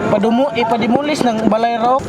Padumo, ipadimulis ng balay raw.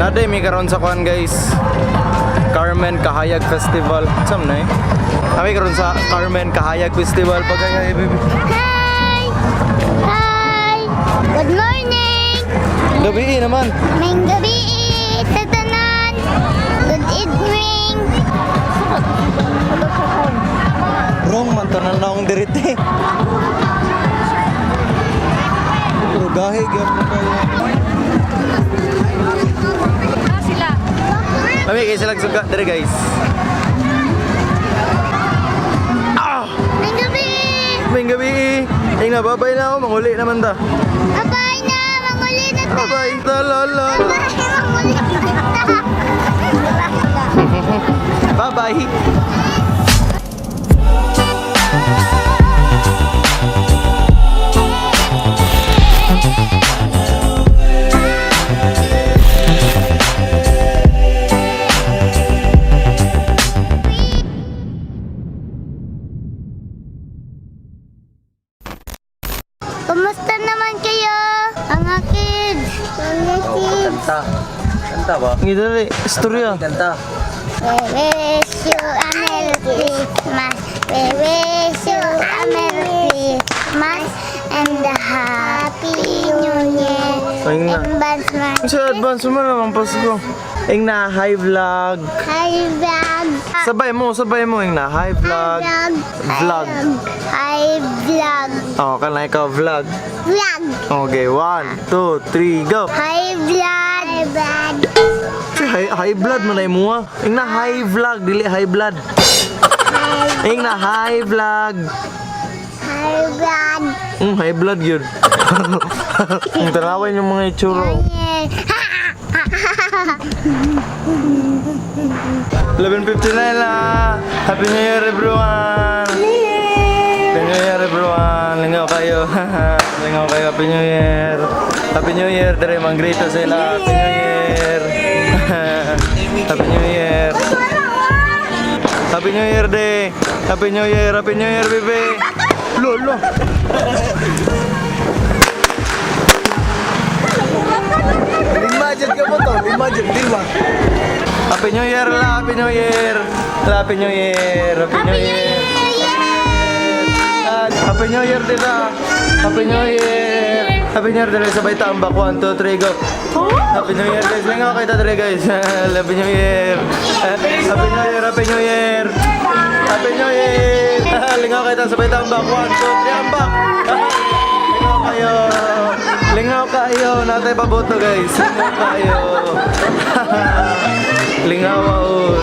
Naday mi karon sa kuan, guys. Carmen Kahayag Festival. Sam na eh. Kami karon sa Carmen Kahayag Festival pag ay baby. Hi! Hi! Good morning! Gabi eh, naman. May gabi sa tanan! Good evening! Wrong man tanan na akong dirite. Pero gahi gyud mo kayo. Sila. Kami kay sila suga dire, guys. May gabi! May gabi eh. Ay na, babay na ako, manguli naman ta. Abay na! Manguli na ta! Bye. La la la. Abay! Manguli na ta! Bye-bye. Kumusta naman kayo? Mga kids! Mga kids! Kanta. Kanta ba? Ang dali, istorya. Kanta. We wish you a Merry Christmas. We wish you a Merry Christmas and a Happy New Year. Ayun na. Advance man. Sa advance mo naman Pasko. Ing na hi vlog. Hi vlog. Sabay mo ing na hi vlog. Vlog. Vlog. Hi vlog. Oh, kana ikaw vlog. Vlog. Okay, one, two, three, go. Hi vlog. Hi vlog. Si high, high blood man ay mo. Ing na hi vlog, dili high blood. Ing na hi vlog. Hi vlog. High blood yun. Ang tarawin yung mga itsura. Yeah. 11:59 na. Happy New Year, everyone. Happy New Year, everyone. Lingaw kayo. Lingaw kayo. Happy New Year. Happy New Year. Dere, manggrito sila. Happy New Year. Happy New Year. Happy New Year, de. Happy New Year. Happy New Year, bebe. Lolo. Lima dyan ka mo to. Lima dyan. Lima. Happy New Year, la. Happy New Year. La, Happy New Year. Happy New Year. Happy New Year, tita. Happy New Year. Happy New Year, dali sabay tambak. 1, 2, 3, go. Happy New Year, guys. Lingaw kayo, dali, guys. Happy New Year. Happy New Year, Happy New Year. Happy New Year. Lingaw kayo, sabay tambak. 1, 2, 3, ambak. Lingaw kayo. Lingaw kayo. Natay paboto, guys. Lingaw kayo. Lingaw, oy.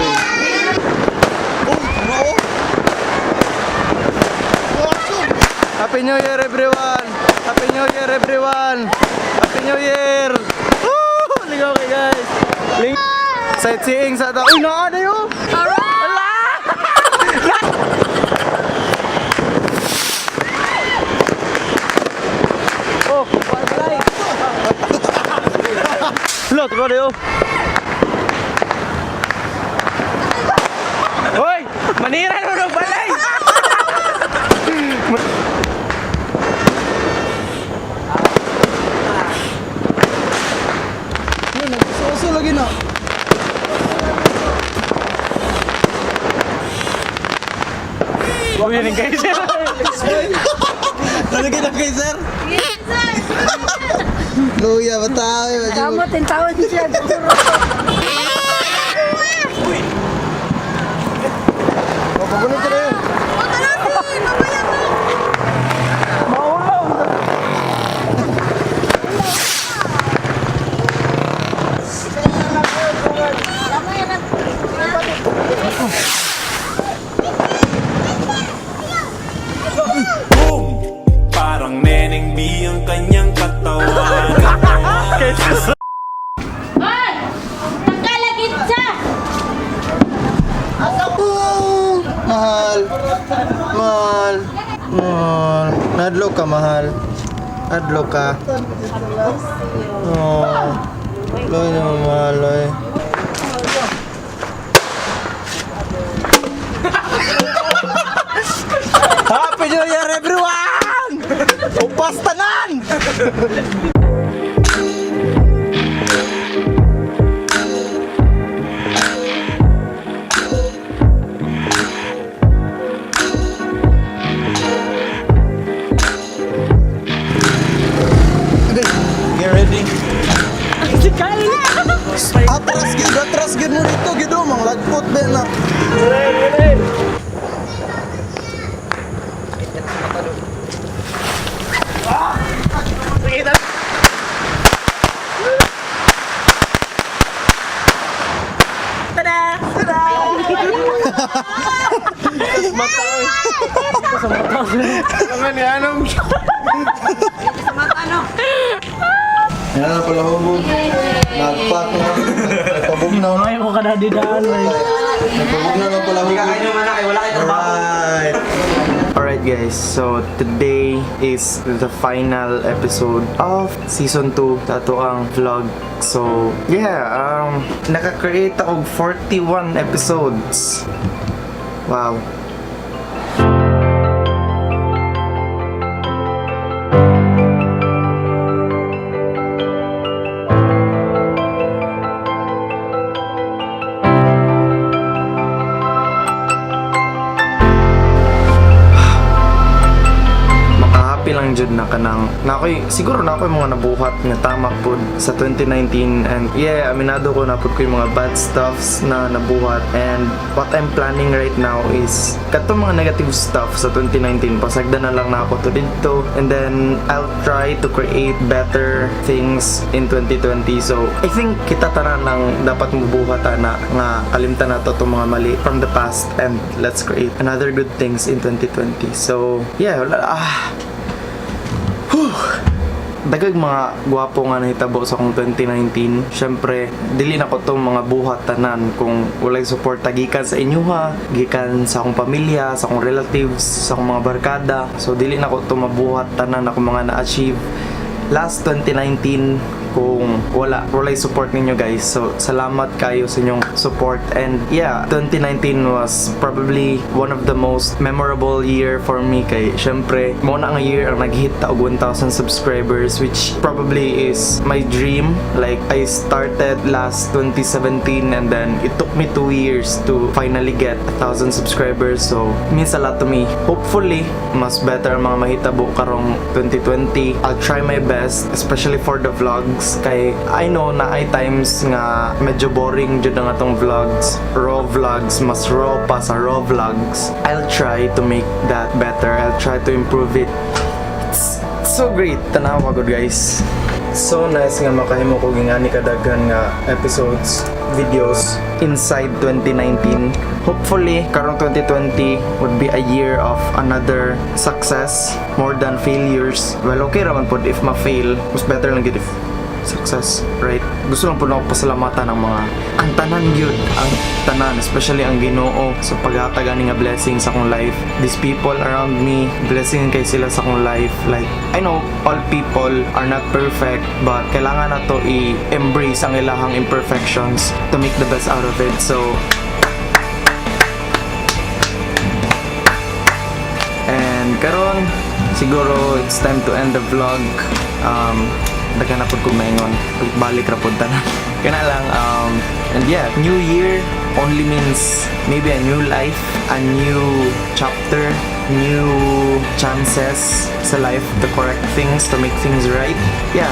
Happy New Year, everyone! Happy New Year, everyone! Happy New Year! Woo! Ligaw kayo, guys! Ling Sightseeing sa ta. Uy, naa na yun! Ala! Oh, balay! Lo, tuwa na yun! Hoy! Manira na ng balay! Nagsuso lagi na. Huwag yan guys. Nalagay na kay sir. Luya, bataw. Kamot, taon siya. Pagunod ka na yun. Mahal. Mahal. Mahal. Nahadlok ka, mahal. Nahadlok ka. Oh. Loy naman, mahal, loy. Happy New Year, everyone! Upas tanan! Get ready. Atras gid, atras gid mo dito gid oh, mang lagpot ba na. Yan na pala hubog. Nagpak na. Nagpabog na. Ay ko ka na didaan ay. Nagpabog na lang pala hubog. Alright. Alright guys, so today is the final episode of season 2 sa ato ang vlog. So, yeah, naka-create ako og 41 episodes. Wow. Makahappy lang jud na kanang na ako'y, siguro na ako'y mga nabuhat nga tama pud sa 2019. And yeah, aminado ko na pud ko yung mga bad stuffs na nabuhat, and what I'm planning right now is katong mga negative stuff sa 2019, pasagdan na lang na ako to didto, and then I'll try to create better things in 2020. So I think kita tanan ang dapat mubuhat na nga kalimtan nato itong mga mali from the past and let's create another good things in 2020. So yeah, wala, ah. Dagag mga gwapo nga nahitabo sa akong 2019. Syempre, dili na ko tong mga buhat tanan kung walay suporta gikan sa inyo ha, gikan sa akong pamilya, sa akong relatives, sa akong mga barkada. So dili na ko tong mabuhat tanan akong mga na-achieve last 2019 kung walay support ninyo, guys. So salamat kayo sa inyong support. And yeah, 2019 was probably one of the most memorable year for me kay syempre mo na ang year ang nag-hit ta og 1,000 subscribers, which probably is my dream. Like, I started last 2017 and then it took me 2 years to finally get 1,000 subscribers, so means a lot to me. Hopefully mas better ang mga mahitabo karong 2020. I'll try my best, especially for the vlogs, kay I know na ay times nga medyo boring jud ang atong vlogs, raw vlogs, mas raw pa sa raw vlogs. I'll try to make that better. I'll try to improve it. It's so great, tanawa gud, guys. So nice nga makahimo ko gingani kadaghan nga episodes, videos inside 2019. Hopefully karong 2020 would be a year of another success more than failures. Well, okay raman pod if ma-fail, mas better lang gid if success, right? Gusto lang po na ako pasalamatan ng mga ang tanan gyud, ang tanan, especially ang Ginoo sa paghatag ani nga blessing sa akong life. These people around me, blessing kay sila sa akong life. Like, I know all people are not perfect, but kailangan na to i-embrace ang ilahang imperfections to make the best out of it. So, and karon siguro it's time to end the vlog. Daghan na pud kong maingon. Balik ra pud tanan. Kana lang, and yeah, new year only means maybe a new life, a new chapter, new chances sa life to correct things, to make things right. Yeah,